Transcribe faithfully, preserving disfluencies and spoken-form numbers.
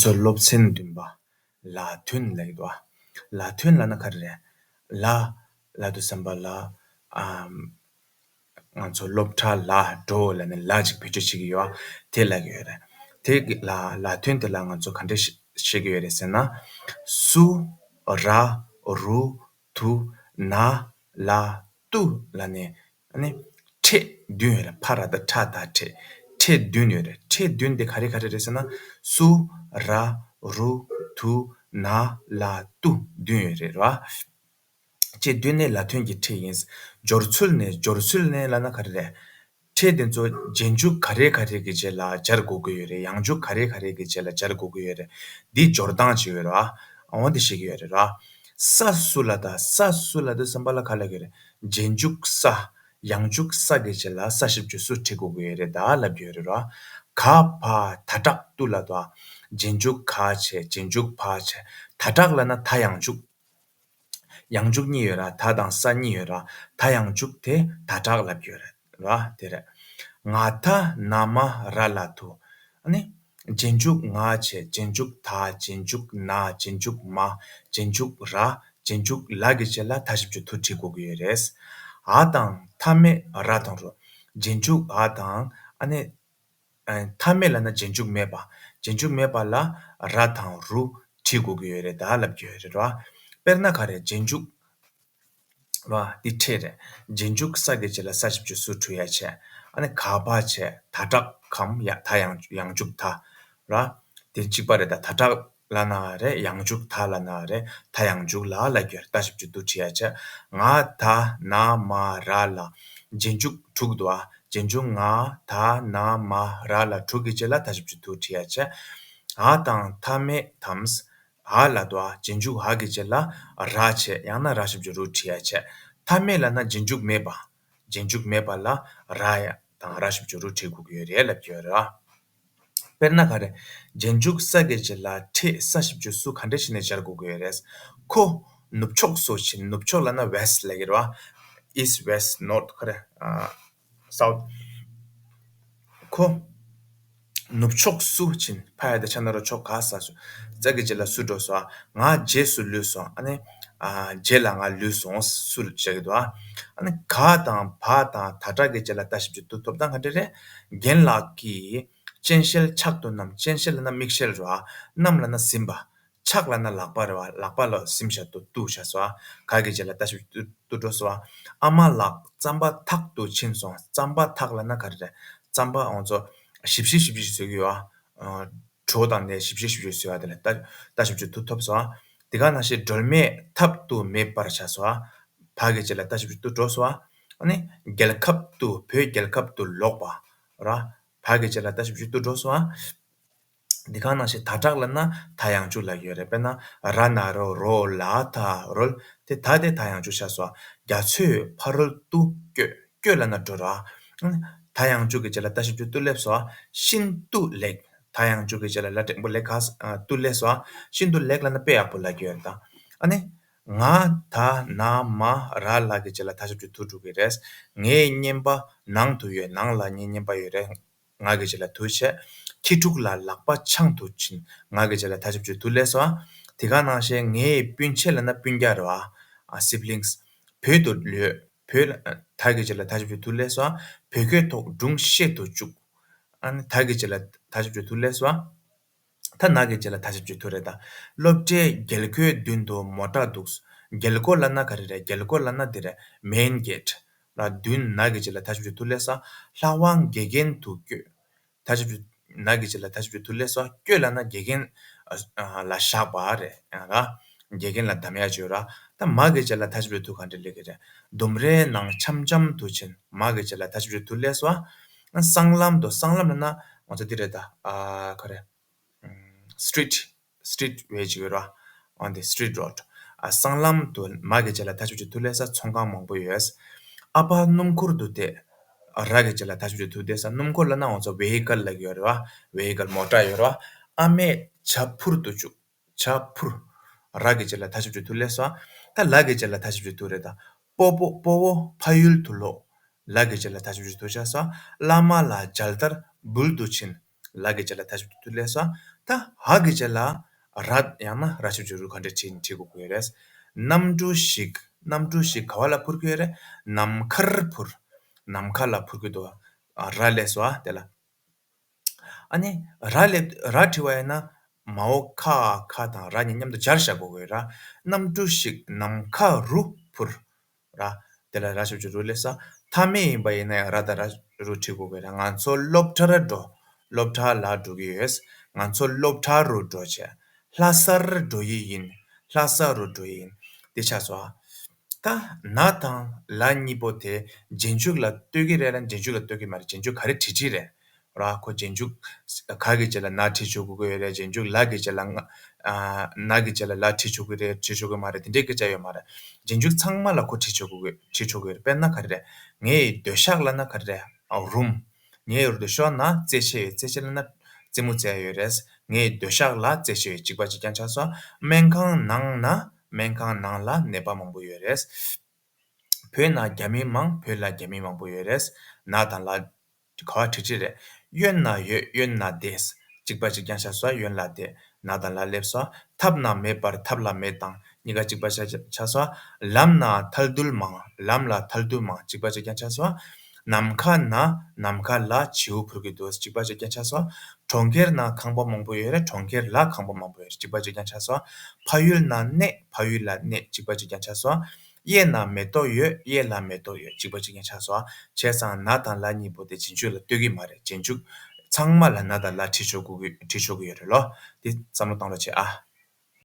ཚོ་སློབ་ཚན་བདུན་པ། ལ་ཐོན་ལབ་ཀྱི་འདུག་ཨ། ལ་ཐོན་ལབ་ན་ག་རེ་རེད། ལ་ལབ་དུས་ཙམ་པ་ལ། ཨམ། ང་ཚོ་སློབ་གྲྭ་ལ་འགྲོ་ལབ་ནས་ལ་ཅིག་བེད་སྤྱོད་བྱེད་ཀྱི་ཡོད་ཨ། དེ་ལབ་ཀྱི་ཡོད་རེད། དེ་གི་ལ་ལ་ཐོན་དེ་ལ་ང་ཚོ་ག་འདྲས་ཤེས་ཀྱི་ཡོད་རེད་ཟེར་ན། སུ། ར། རུ། དུ། ན། ལ། ཏུ་ལབ་ནས། ཨ་ནི། ཕྲད་བདུན་ཡོད་རེད། ཕ་ར་བཏགས་ཕྲ་ད་ཕྲད། ཕྲད་བདུན་ཡོད་རེད། ཕྲད་བདུན་དེ་ག་རེ་ག་རེ་རེད་ཟེར་ན། སུ། ར། རུ། དུ། ན། ལ། ཏུ་བདུན་ཡོད་རེད་ར། ཕྲད་བདུན་ནི་ལ་ཐོན་གྱི་ཕྲད་ཡིན། སྦྱོར་ཚུལ་ནི། སྦྱོར་ཚུལ་ནི་ལབ་ན་ག་རེ་རེད། ཕྲད་དེ་ཚོ་རྗེས་འཇུག་ག་རེ་ག་རེ་གི་རྗེས་ལ་སྦྱར་དགོས་ཀྱི་ཡོད་རེད། ཡང་འཇུག་ག་རེ་ག་རེ་གི་རྗེས་ལ་སྦྱར་དགོས་ཀྱི་ཡོད་རེད། འདི་སྦྱོར་སྟངས་ཅིག་ཡོད་རེད་བ། འོ་འདི་ཤེས་ཀྱི་ཡོད་རེད་ར། ས་སུ་ལ་ད། ས་སུ་ལ་དུས་ཙམ་པ་ལ་ག་ལབ་ཀྱི་རེད། རྗེས་འཇུག་ས། ཡང་འཇུག་ས་གི་རྗེས་ལ་ས་ཞབས་ཀྱུ་སུ་འབྲི་དགོས་ཀྱི་ཡོད་རེད་ད་ལབ་ཀྱི་ཡོད་རེད་ར། ག་བ་ད་དྲག་ཏུ་ལ་ད། རྗེས་འཇུག་ག་བྱས། རྗེས་འཇུག་བ་བྱས། ད་དྲག་ལབ་ན་ད་ཡང་འཇུག་ཡང་འཇུག་གཉིས་ཡོད་ར། ད་དང་ས་གཉིས་ཡོད་ར། ད་ཡང་འཇུག་དེ་ད་དྲག་ལབ་ཀྱི་ཡོད་རེད་ར། དེ་རེད། ང་ད་ན་མ་ར་ལ་དུ། ཨ་ནི། རྗེས་འཇུག་ང་བྱས། རྗེས་འཇུག་ད། རྗེས་འཇུག་ན། རྗེས་འཇུག་མ། རྗེས་འཇུག་ར། རྗེས་འཇུག་ལ་གི་རྗེས་ལ་ད་ཞབས་ཀྱུ་དུ་འབྲི་དགོས་ཀྱི་ཡོད་རེད། འ་དང་མཐའ་མེད་ར་དང་རུ། རྗེས་འཇུག་འ་དང་། ཨ་ནི། མཐའ་མེད་ལབ་ན་རྗེས་འཇུག་མེད་པ། རྗེས་འཇུག་མེད་པ་ལ་ར་དང་རུ་བྲིས་དགོས་ཀྱི་ཡོད་རེད་ད་ལབ་ཀྱི་ཡོད་རེད་ར། དཔེར་ན་ག་རེ། རྗེས་འཇུག་ར། འདི་ཕྲད་རེད། རྗེས་འཇུག་ས་གི་རྗེས་ལ་ས་ཞབས་ཀྱུ་སུ་འབྲི་ཡ་བྱས། ཨ་ནི་ག་བ་བྱས། ད་དྲག་གམ། ཡ། ད་ཡང་ཡང་འཇུག་ད། ར། དེ་གཅིག་པ་རེད་ད། ད་དྲག་ལབ་ན་རེད། ཡང་འཇུག་ད་ལབ་ན་རེད། ད་ཡང་འཇུག་ལ་ལབ་ཀྱི་ཡོད་རེད། ད་ཞབས་ཀྱུ་དུ་འབྲི་ཡ་བྱས། ང་ད་ན་མ་ར་ལ། རྗེས་འཇུག་དྲུག་འདུག་ཨ། རྗེས་འཇུག་ང་ད་ན་མ་ར་ལ་དྲུག་གི་རྗེས་ལ་ད་ཞབས་ཀྱུ་དུ་འབྲི་ཡ་བྱས། འ་དང་མཐའ་མེད་དམ། འ་ལ་དུ་འ། རྗེས་འཇུག་འ་གི་རྗེས་ལ་ར་བྱས། ཡང་ན་ར་ཞབས་ཀྱུ་རུ་འབྲི་ཡ་བྱས། མཐའ་མེད་ལབ་ན་རྗེས་འཇུག་མེད་པ། རྗེས་འཇུག་མེད་པ་ལ་ར་ཡ་དང་ར་ཞབས་ཀྱུ་རུ་འབྲི་དགོས་ཀྱི་ཡོད་རེད་ལབ་ཀྱི་ཡོད་རེད་བ། དཔེར་ན་ག་རེ། རྗེས་འཇུག་ས་གི་རྗེས་ལ་ཕྲད་ས་ཞབས་ཀྱུ་སུ་ག་འདྲ་བྱས་ནས་སྦྱར་དགོས་ཀྱི་ཡོད་རེད། ཁོ་ནུབ་ཕྱོགས་སུ་ཕྱིན། ནུབ་ཕྱོགས་ལབ་ན་west ལབ་ཀྱི་རེད་བ། east, west, north ག་རེ། ཨ། south ཁོ་ནུབ་ཕྱོགས་སུ་ཕྱིན། ཕ་ཡ་བཏགས་ཕྱ་ན་རོ་ཕྱོགས། ག་ས་སུ། ས་གི་རྗེས་ལ་སུ་འགྲོ་སོང་། ང་རྗེས་སུ་ལུས་སོང་། ཨ་ནི། ཨ། རྗེས་ལ་ང་ལུས་སོང་། སུ་བྱ་གི་འདུག་ཨ། ཨ་ནི་ག་དང་བ་དང་ད་དྲག་གི་རྗེས་ལ་ད་ཞབས་ཀྱུ་དུ་ཐོབ་སྟངས་ག་འདྲ་རེད། རྒན་ལགས་ཀྱིས་སྤྱན་ཤེལ་ཕྱག་ཏུ་བསྣམས། སྤྱན་ཤེལ་ལབ་ན་མིག་ཤེལ་རེད་བ། བསྣམས་ལབ་ན་ཟིན་པ། ཕྱག་ལབ་ན་ལག་པ་རེད་བ། ལག་པ་ལ་ཟིན་བྱ་དུ་དུ་བྱ་སོ། ག་གི་རྗེས་ལ་ད་ཞབས་ཀྱུ་དུ་འགྲོ་སོ། ཨ་མ་ལགས་རྩམ་པ་འཐག་ཏུ་ཕྱིན་སོང་། རྩམ་པ་འཐག་ལབ་ན་ག་རེ་རེད། རྩམ་པ་ང་ཚོ་ཞིབ་ཞིབ་ཞིབ་ཞིབ་བཟོ་གི་ཡོད་ཨ། གྲོ་དང་ནས་ཞིབ་ཞིབ་ཞིབ་ཞིབ་བཟོ་ཡ་དེ་ལ་ད་ད་ཞབས་ཀྱུ་དུ་ཐོབ་སོང་ཨ། དེ་ག་ནང་བཞིན་སྒྲོལ་མས་ཐབ་ཏུ་མེ་སྤར་བྱ་སོང་ཨ། བ་གི་རྗེས་ལ་ད་ཞབས་ཀྱུ་དུ་འགྲོ་སོང་ཨ། ཨ་ནི་རྒྱལ་ཁབ་ཏུ། བོད་རྒྱལ་ཁབ་ཏུ་ལོག་པ་ར། བ་གི་རྗེས་ལ་ད་ཞབས་ཀྱུ་དུ་འགྲོ་སོང་ཨ། འདི་ག་ནང་བཞིན་ད་དྲག་ལབ་ན་ད་ཡང་འཇུག་ལབ་ཡོད་རེད། དཔེར་ན་ར་ན་རོ་རོ་ལ་ད་རོལ། དེ་ད་དེ་ད་ཡང་འཇུག་བྱ་སོང་། རྒྱ་མཚོས་ཕ་རོལ་ཏུ་བསྐྱོད། བསྐྱོད་ལབ་ན་འགྲོ་ར། ད་ཡང་འཇུག་གི་རྗེས་ལ་ད་ཞབས་ཀྱུ་ཏུ་སླེབས་སོང་། ཤིན་ཏུ་ལེགས། ད་ཡང་འཇུག་གི་རྗེས་ལ་ལ་འགྲེང་བུ་ལེགས་ག་ཏུ་སླེབས་སོང་། ཤིན་ཏུ་ལེགས་ལབ་ན་དཔེ་ཡག་པོ་ལབ་ཀྱི་ཡོད་རེད་ད། ཨ་ནི། ང་ད་ན་མ་ར་ལ་གི་རྗེས་ལ་ད་ཞབས་ཀྱུ་ཏུ་འགྲོ་གི་རེད། ངའི་རྔན་པ་ནང་དུ་ཡོད། ནང་ལ་ངའི་རྔན་པ་ཡོད་རེད། ང་གི་རྗེས་ལ་དུ་བྱས། ཁྱི་ཕྲུག་ལ་ལག་པ་འཆང་དུ་ཕྱིན། ང་གི་རྗེས་ལ་ད་ཞབས་ཀྱུ་དུ་སླེབས་སོང་། དེ་ག་ནང་བཞིན་ངའི་སྤུན་མཆེད་ལབ་ན་སྤུན་ཀྱག་རེད་བ། ཨ། siblings། བོད་དུ་ལོས། བོད་ལ་ད་གི་རྗེས་ལ་ད་ཞབས་ཀྱུ་དུ་སླེབས་སོང་། བོད་སྐད་ཐོག་སྒྲུང་བཤད་དུ་བཅུག། ཨ་ནི་ད་གི་རྗེས་ལ་ད་ཞབས་ཀྱུ་དུ་སླེབས་སོང་། ད་ན་གི་རྗེས་ལ་ད་ཞབས་ཀྱུ་དུ་རེད་ད། སློབ་གྲྭའི་རྒྱལ་སྒོའི་མདུན་དུ་མོ་ཊ་འདུག། རྒྱལ་སྒོ་ལབ་ན་ག་རེ་རེད། རྒྱལ་སྒོ་ལབ་ན་འདི་རེད། main gate། ལ་མདུན། ན་གི་རྗེས་ལ་ད་ཞབས་ཀྱུ་དུ་སླེབས་སོང་། ལྷ་དབང་དགེ་རྒན་དུ་བསྐྱོད། ད་ཞབས་ཀྱུ། ན་གི་རྗེས་ལ་ད་ཞབས་ཀྱུ་དུ་སླེབས་སོང་། བསྐྱོད་ལབ་ན་དགེ་རྒན། ཨ། ལ་བཞག་པ་རེད་ཡང་ར། དགེ་རྒན་ལ་གདམ་ཡ་བྱོས་ར། ད་མ་གི་རྗེས་ལ་ད་ཞབས་ཀྱུ་དུ་ག་འདྲ་སླེབས་ཀྱི་རེད། ལྡུམ་རའི་ནང་འཆམ་འཆམ་དུ་ཕྱིན། མ་གི་རྗེས་ལ་ད་ཞབས་ཀྱུ་དུ་སླེབས་སོང་། སྲང་ལམ་དུ། སྲང་ལམ་ལབ་ན་ང་ཚོ་འདི་རེད་ད། ཨ། ག་རེ། street། street way ཅིག་ཡོད་ར། on the street road། ཨ། སྲང་ལམ་དུ། མ་གི་རྗེས་ལ་ད་ཞབས་ཀྱུ་དུ་སླེབས་སོང་། ཚོང་ཁང་མང་པོ་ཡོད། ཨ་ཕ་སྣུམ་འཁོར་དུ་བསྡད། ར་གི་རྗེས་ལ་ད་ཞབས་ཀྱུ་དུ་སླེབས་སོང་། སྣུམ་འཁོར་ལབ་ན་ང་ཚོ་vehicle ལབ་ཀྱི་ཡོད་རེད་བ། vehicle མོ་ཊ་ཡོད་རེད་བ། ཨ་མས་ཇ་ཕུར་དུ་བཅུག། ཇ་ཕུར། ར་གི་རྗེས་ལ་ད་ཞབས་ཀྱུ་དུ་སླེབས་སོང་། ད་ལ་གི་རྗེས་ལ་ད་ཞབས་ཀྱུ་དུ་རེད་ད། སྤོ་བོ། སྤོ་བོ་ཕ་ཡུལ་དུ་ལོག། ལ་གི་རྗེས་ལ་ད་ཞབས་ཀྱུ་དུ་བྱས་སོང་། བླ་མ་ལ་མཇལ་དར་འབུལ་དུ་ཕྱིན། ལ་གི་རྗེས་ལ་ད་ཞབས་ཀྱུ་དུ་སླེབས་སོང་། ད་འ་གི་རྗེས་ལ་ར་ཡང་ན་ར་ཞབས་ཀྱུ་རུ་ག་འདྲ་བྲིས་བྲིས་དགོས་ཀྱི་ཡོད་རེད། གནམ་གྲུ་ཞིག་གནམ་གྲུ་ཞིག་ག་བ་ལ་འཕུར་གྱི་ཡོད་རེད། ནམ་མཁར་འཕུར། ནམ་མཁའ་ལ་འཕུར་གྱི་འདུག་ཨ་ར་སླེབས་སོང་ཨ་དེ་ལ། ཨ་ནི་ར་སླེབས་ར་བྲིས་པ་ཡིན་ན་མའོ་ཁ་ཁ་དང་ར་གཉིས་མཉམ་དུ་སྦྱར་བཞག་དགོས་ཀྱི་ཡོད་ར། གནམ་གྲུ་ཞིག་ནམ་མཁའ་རུ་འཕུར། ར། དེ་ལ་ར་ཞབས་ཀྱུ་རུ་སླེབས་ས། མཐའ་མེད་ཡིན་པ་ཡིན་ན་ཡང་ར་དང་ར་རུ་བྲིས་དགོས་ཀྱི་ར། ང་ཚོ་སློབ་གྲྭར་འགྲོ། སློབ་གྲྭ་ལ་འགྲོ་གི་ཡོད། ང་ཚོ་སློབ་གྲྭ་རུ་འགྲོ་བྱས། ལྷ་སར་འགྲོ་ཡི་ཡིན། ལྷ་ས་རུ་འགྲོ་ཡི་ཡིན། དེ་ཆགས་སོང་ཨ། ད་ན་དང་ལ་གཉིས་པོ་དེ་རྗེས་འཇུག་ལ་ལྟོས་ཀྱི་རེད་ལ་རྗེས་འཇུག་ལ་ལྟོས་ཀྱི་མ་རེད། རྗེས་འཇུག་ག་རེ་བྲིས་བྲིས་རེད། ར་ཁོ་རྗེས་འཇུག་ག་གི་རྗེས་ལ་ན་བྲིས་ཆོག་གི་ཡོད་རེད། རྗེས་འཇུག་ལ་གི་རྗེས་ལ་ང་ཨ་ན་གི་རྗེས་ལ་ལ་བྲིས་ཆོག་གི་རེད། བྲིས་ཆོག་གི་མ་རེད། དེ་འདྲའི་སྐད་ཆ་ཡོད་མ་རེད། རྗེས་འཇུག་ཚང་མ་ལ་ཁོ་བྲིས་ཆོག་གི་བྲིས་ཆོག་གི་ཡོད་རེད། དཔེར་ན་ག་རེ་རེད། ངའི་སྡོད་ཤག་ལབ་ན་ག་རེ་རེད། ཨ་རུམ། ངའི་སྡོད་ཤག་ན་རྩེད་ཆས་ཡོད། རྩེད་ཆས་ལབ་ན་རྩེད་མོ་རྩེ་ཡ་ཡོད་རེད། ངའི་སྡོད་ཤག་ལ་རྩེད་ཆས་ཡོད། གཅིག་པ་གཅིག་རྐྱང་ཆགས་སོང་། སྨན་ཁང་ནང་ན་སྨན་ཁང་ནང་ལ་ནད་པ་མང་པོ་ཡོད་རེད། བོད་ན་རྒྱ་མི་མང་། བོད་ལ་རྒྱ་མི་མང་པོ་ཡོད་རེད། ན་དང་ལ་ག་བ་བྲིས་བྲིས་རེད། གཡོན་ན་ཡོད། གཡོན་ན་བསྡད། གཅིག་པ་གཅིག་རྐྱང་ཆགས་སོང་། གཡོན་ལ་བསྡད། ན་དང་ལ་སླེབས་སོང་། ཐབ་ན་མེད་པར་ཐབ་ལ་མེད་དང་གཉིས་ཀ་གཅིག་པ་ཆགས་ཆགས་སོང་། ལམ་ན་ཐལ་རྡུལ་མང་། ལམ་ལ་ཐལ་རྡུལ་མང་། གཅིག་པ་གཅིག་རྐྱང་ཆགས་སོང་། ནམ་མཁའ་ན་ནམ་མཁའ་ལ་བྱིའུ་འཕུར་གྱི་འདུག་གཅིག་པ་གཅིག་རྐྱང་ཆགས་སོང་། གྲོང་ཁྱེར་ན་ཁང་པ་མང་པོ་ཡོད་རེད། གྲོང་ཁྱེར་ལ་ཁང་པ་མང་པོ་ཡོད་རེད། གཅིག་པ་གཅིག་རྐྱང་ཆགས་སོང་། ཕ་ཡུལ་ན་གནས། ཕ་ཡུལ་ལ་གནས། གཅིག་པ་གཅིག་རྐྱང་ཆགས་སོང་། གཡས་ན་མེ་ཏོག་ཡོད། གཡས་ལ་མེ་ཏོག་ཡོད། གཅིག་པ་གཅིག་རྐྱང་ཆགས་སོང་། བྱས་ཙང་ན་དང་ལ་གཉིས་པོ་དེ་རྗེས་འཇུག་ལ་ལྟོས་ཀྱི་མ་རེད། རྗེས་འཇུག་ཚང་མ་ལ་ན་དང་ལ་བྲིས་ཆོག་གི་བྲིས་ཆོག་གི་ཡོད་རེད་ལོ། དེ་བསམ་བློ་བཏང་རོགས་བྱེད་ཨ།